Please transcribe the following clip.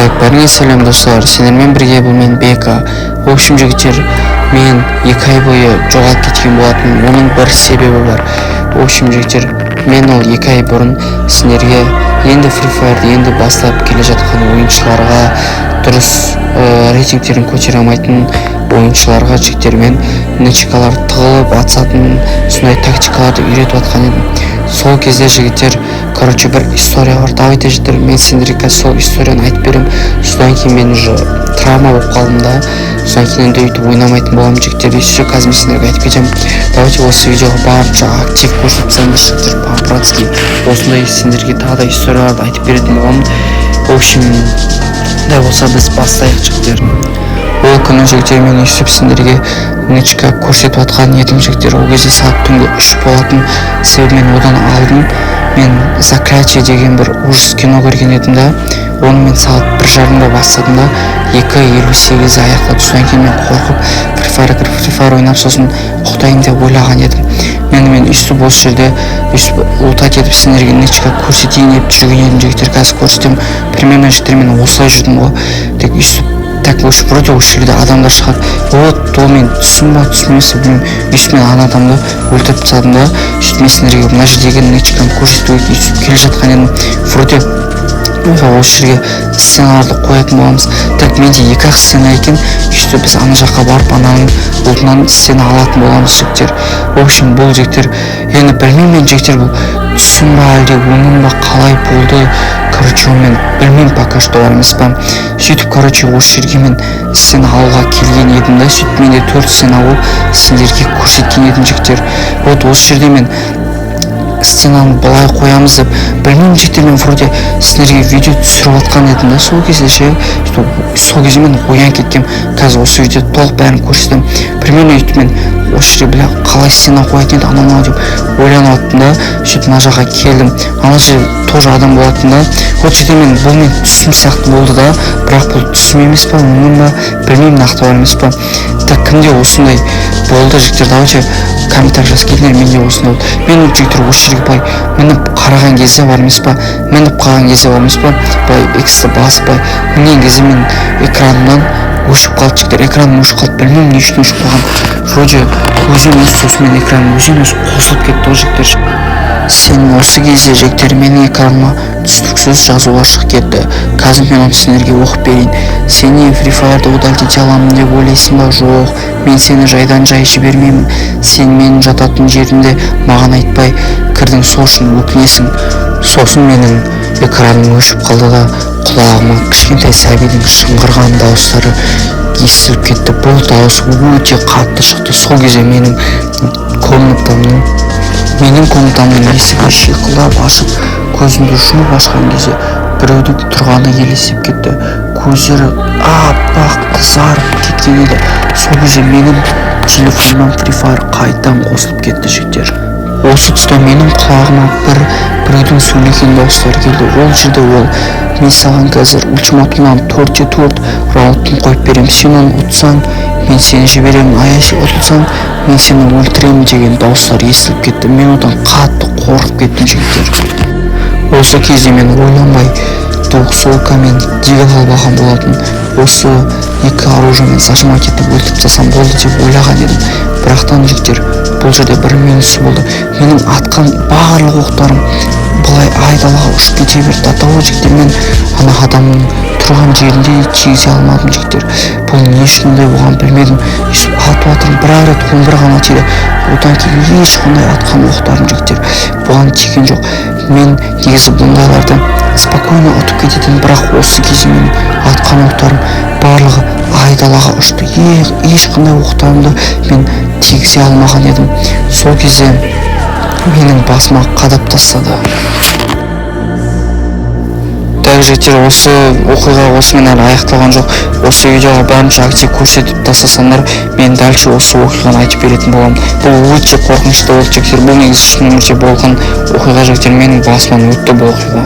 Так, бәріңе сәлем, достар! Сендермен бірге бұл мен, Бека. В общем, жігіттер, мен 2 ай бойы жоғалып кеткен болатын. Оның бір себебі бар. В общем, жігіттер, мен ол 2 ай бұрын сендерге, енді Free Fire'ды енді бастап келе жатқан ойыншыларға, дұрыс рейтингтерін көтере алмайтын ойыншыларға, жігіттер, мен нычкалар тығылып атысатын сондай тактикаларды үйретіп жатқан едім. Сол кезде, жігіттер, короче, бір история бар. Давайте, жігіттер, мен сендерге қазір сол историяны айтып беремін. Содан кейін мен уже травма болып қалдым да, содан кейін енді өйтіп ойнамайтын боламын, жігіттер. И все, қазір мен сендерге айтып кетемін. Давайте, осы видеоға барынша актив көрсетіп тастаңдаршы, жігіттер, по братски. Осындай сендерге тағы да историяларды айтып беретін боламын. В общем, ондай болса, біз бастайық, жігіттер. Ол күні, жігіттер, мен өйстіп сендерге нычка көрсетіп жатқан едім, жігіттер. Ол кезде сағат түнгі 3 болатын. Себебі мен одан алдын мен «Заклятие» деген бір ужас кино көрген едім да, оны мен сағат 1:30-да бастадым да, 2:58-де аяқтады. Содан кейін мен қорқып, Free Fire кіріп, Free Fire ойнап, сосын ұйықтайын деп ойлаған едім. Мен өйстіп осы жерде өйстіп лутать етіп, сендерге нычка көрсетейін деп жүрген едім, жігіттер. Қазір көрсетемін. Примерно, жігіттер, мен осылай жүрдім ғой. Тек өйстіп, так, осы вроде осы жерде адамдар шығады. Вот, ол мен түсім ба, түсім емес пе, білмеймін. Өйстіп мен ана адамды өлтіріп тастадым да, сөйтіп мен сендерге мына жердегі нычканы көрсетуге өйстіп келе жатқан едім. Вроде осы жерге стеналарды қоятын боламыз. Так, менде екі ақ стена екен. Сөйтіп біз ана жаққа барып, ананың ұлтынан стена алатын боламыз, жігіттер. В общем, бұл, жігіттер, енді білмеймін мен, жігіттер, бұл түсім ба, әлде өңім ба, қалай болды, короче, оны мен білмеймін пока что, бар емес па. Сөйтіп, короче, осы жерге мен стена алуға келген едім да, сөйтіп менде төрт стена болып, сендерге көрсеткен едім, жігіттер. Вот осы жерде мен стенаны былай қоямыз деп, білмеймін, жігіттер, мен вроде сіздерге видео түсіріп жатқан едім да сол кезде ше. Сол кезде мен оянып кеткенмін. Қазір осы видеода толық бәрін көрсетемін. Примерно өйтіп мен осы жерге, бля, қалай стена қоятын еді, анау мынау деп ойланып жаттым да, сөйтіп мына жаққа келдім. Ана жерде тоже адам болатын да. Вот жерде мен, бұл мен түсім сияқты болды да, бірақ бұл түсім емес па, өңім ба, білмеймін нақты, бар емес па. Так, кімде осындай болды, жігіттер? Давайте, комментарий жазып кетіңдер, менде осындай болды. Мен, жігіттер, осы жерге былай мініп қараған кезде, бар емес па, мініп қалған кезде, бар емес па, былай иксті басып, былай мінген кезде мен экранымнан өшіп қалды, жігіттер. Экраным өшіп қалды. Білмеймін, не үшін өшіп қалған. Вроде өзінен өзі, сосын мен экраным өзінен өзі қосылып кетті ғой, жігіттер. Сен осы кезде, жігіттер, менің экраныма түсініксіз жазулар шығып кетті. Қазір мен оны сендерге оқып берейін. «Сен не, Free Fire'ды удалить ете аламын деп ойлайсың ба? Жоқ, мен сені жайдан жай жібермеймін. Сен менің жататын жерімде маған айтпай кірдің, сол үшін өкінесің». Сосын менің экраным өшіп қалды да, құлағыма кішкентай сәбидің шыңғырған дауыстары естіліп кетті. Бұл дауыс өте қатты шықты. Сол кезде менің комнатамның есігі шиқылдап ашып, көзімді жұмып ашқан кезде біреудің тұрғаны елестеп кетті. Көздері аппақ қызарып кеткен еді. Сол кезде менің телефонымнан Free Fire қайтадан қосылып кетті, жігіттер. Осы тұста менің құлағыма біреудің сөйлеген дауыстары келді. Ол жерде ол: «Мен саған қазір ультиматумнан 4-те 4 раундын қойып беремін. Сен оны ұтсаң, мен сені жіберемін, а если ұтылсаң, мен сені өлтіремін», — деген дауыстар естіліп кетті. Мен одан қатты қорқып кеттім, жігіттер. Осы кезде мен ойланбай двухстволка мен дигл алып алған болатын. Осы екі оружиемен зажимать етіп өлтіріп тастасам болды деп ойлаған едім. Бірақтан, жігіттер, бұл жерде бір минусы болды: менің атқан барлық оқтарым былай айдалаға ұшып кете берді. До того, жігіттер, мен ана адамның тұрған жерінде тигізе алмадым. Жігіттер, бұл не үшін ондай болғанын білмедім. Өйстіп атып жатырмын, бір ақ рет 11 ғана тиді. Одан кейін ешқандай атқан оқтарым, жігіттер, бұған тиген жоқ. Мен негізі бұндайларды спокойно ұтып кететін, бірақ осы кезде менің атқан оқтарым барлығы айдалаға ұшты. Ешқандай оқтарымды мен тигізе алмаған едім. Сол кезде менің басыма қадап тастады. Так, жігіттер, осы оқиға осымен әлі аяқталған жоқ. Осы видеоға барынша актив көрсетіп тастасаңдар, мен дальше осы оқиғаны айтып беретін боламын. Бұл өте қорқынышты болды, жігіттер. Бұл негізі шын өмірде болған оқиға, жігіттер. Менің басымнан өтті бұл оқиға.